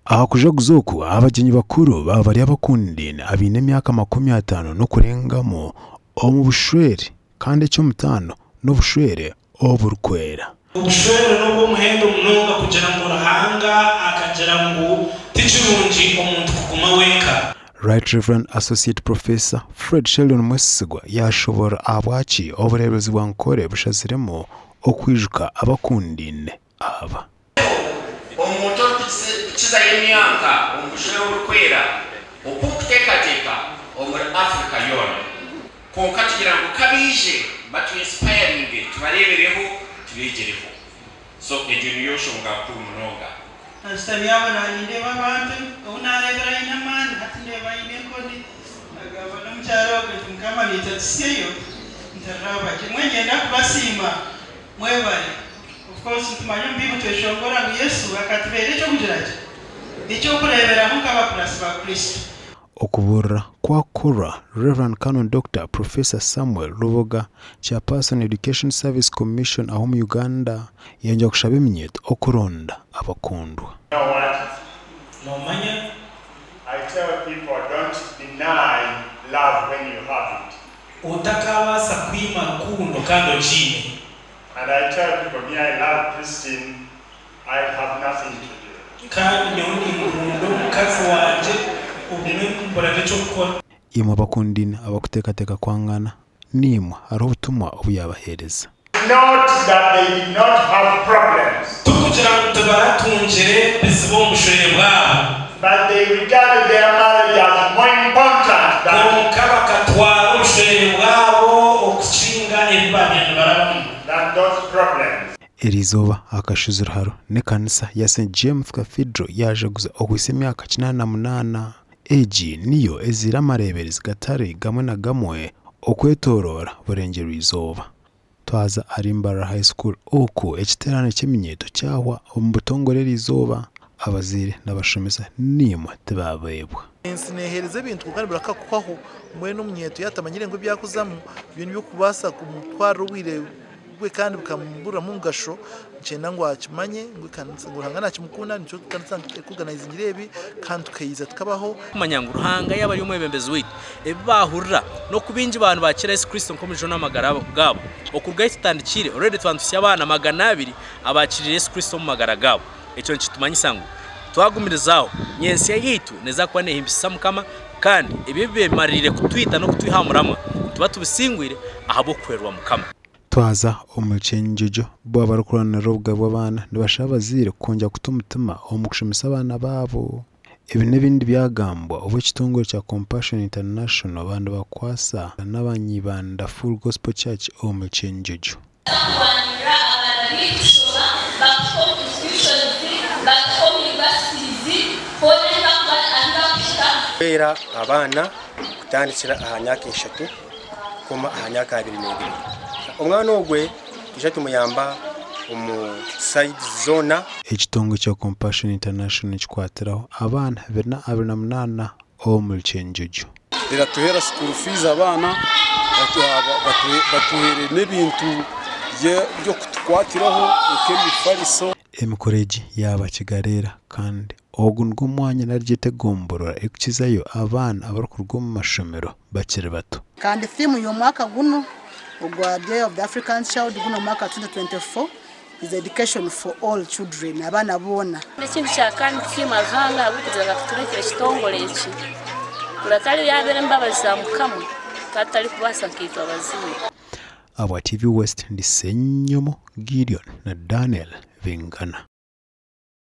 Aha kujaguza oku, abagyenyi bakuru baaba bari abakundaine abaine emyaka 50 n'okurengamu omu bushwere kandi eky'omutaano n'obushwere oburikwera. Obushwere n'obw'omuhendo munonga kugira ngu Ruhanga akagira ngu ti kirungi omuntu kuguma wenka. Right Rev Associate Professor Fred Sheldon Mwesigwa yaashoboorora ahabwaki obureeberezi bwa Nkore bushaziremu okwijuka abakundaine aba. Omuntu orikukizayo emyaka omu bushwere oburikwera obukuteekateeka omuri Africa yoona. Kwonka tugira ngu kabaije batu inspiringe tubareebereho tubeegyereho. So egyo niyo nshonga nkuru munonga. Nashutami aho nanindeeba abantu, ou nareebire aine amaani hati ndeeba aine enkoni, nagamba n'omukyara ogwe nti Mukama naija tusyeyo ntaraba gye. Mbwenu niinyenda kubasiima mwebare. Of course nitumanya omu Bible tweshongora ngu Yesu akatubeera eky'okugira ki? Eky'okureeberaho nk'abakurasi ba Kristo. Okubuurira kwakorwa Rev Canon Doctor Professor Samuel Luboga, Chairperson Education Service Commission aha omu Uganda, yayongyera kushaba eminyeeto okuronda abakundwa. You know what? Noomanya? I tell people don't deny love when you have it. Otakaabaasa kwima rukundo kandi ogiine. And I tell people, me I love Christine, I have nothing to do. Kandi nyowe ninkunda omukazi wangye, obumwe mbura n'eky'okukora. Imwe abakundaine abarikuteekateeka kwangana, naimwe hariho obutumwa obu yaabaheereza. Not that they did not have problems. Tikugira ngu tibaratungire bizibu omu bushwere bwabo. But they regarded their marriage as more important than. Kwonka bakatwara obushwere bwabo okukinga ebi baabaire nibarabamu. Than those problems. Eriizooba aha kashozi Ruharo n'ekanisa ya St James Cathedral yaajaguza okuhitsya emyaka 88. Egi niyo eziire amareeberezi gatari gamwe na gamwe okwetooroora Burengyerwa-izooba. Twaza ahari Mbarara High School oku ekiteerane ky'eminyeeto kyahwa omu butongore eriizooba, abazaire n'abashomesa naimwe tibaabeebwa. Ensi neeheereza ebintu kwonka nibireka kuhwaho. Mbwenu omunyeeto yaaba atamanyire ngu ebi arikuzamu byo nibyokubaasa kumutwarira obwire bwe kandi bikamuburamu omugasho, nikyenda ngu akimanye ngu ekanisa ngu Ruhanga nakimukunda nikyo ekanisa erikuganayizingire ebi kandi tukaija tukabaho. Kumanya ngu Ruhanga yaaba ari omwebembezi waitu, ebi baahurira n'oku baingi baaba nibaakira Yesu Kristo nk'Omujuni w'amagara gaabo. Okuruga ahu tutandikiire, already twaba nituhitsya abaana 200 abaakiriire Yesu Kristo omu magara gaabo. Ekyo nikitumanyisa ngu twagumiriza aho, nyentsya yaitu neeza kuba neehimbisisa Mukama, kandi ebyo ebi beemaririire kutwita n'okutwiha aha muramwa, nituba tubisingwire ahabw'okuhwerwa Mukama. Twaza omu Kyenjojo, bo abarikurwanirira obugabe bw'abaana nibashaba abazaire kwongyera kuta omutima omu kushomesa abaana baabo. Ebi n'ebindi byagambwa obu ekitongore kya Compassion International baaba nibakwasa n'abanyibanda Full Gospel Church omu Kyenjojo. Kurwanirira abaana baitu kushoma bakuhika omu institutions, bakuhika omu universities, hoona ahi bakuba ahi bakuhika. Kuhwera abaana kutandikira aha myaka 3 kukoma aha myaka 22. Omwana ogwe twija tumuyamba omu sides zoona. Ekitongore kya Compassion International nikikwatiraho abaana 428 omuri Kyenjojo. Eratuheera school fees abaana, batuheere n'ebintu by'okutukwatiraho nk'emifariso. Emikoro egi yaaba kigareera kandi ogu nigwo mwanya nari gyete egomborora erikukizayo abaana abarikuruga omu mashomero bakiri bato. Kandi theme y'omwaka guno ogwa Day of the African Child guno omwaka 2024 is education for all children, abaana boona. Ekindi kyakandi nitusiima Ruhanga ahabw'okugira ngu akatureetera ekitongore eki. Kuratari yaabaire embabazi za Mukama, tukaba tutarikubaasa nkaitwe abazaire. Ahabwa TV West ndi Ssenyomo Gideon na Daniel Bingana.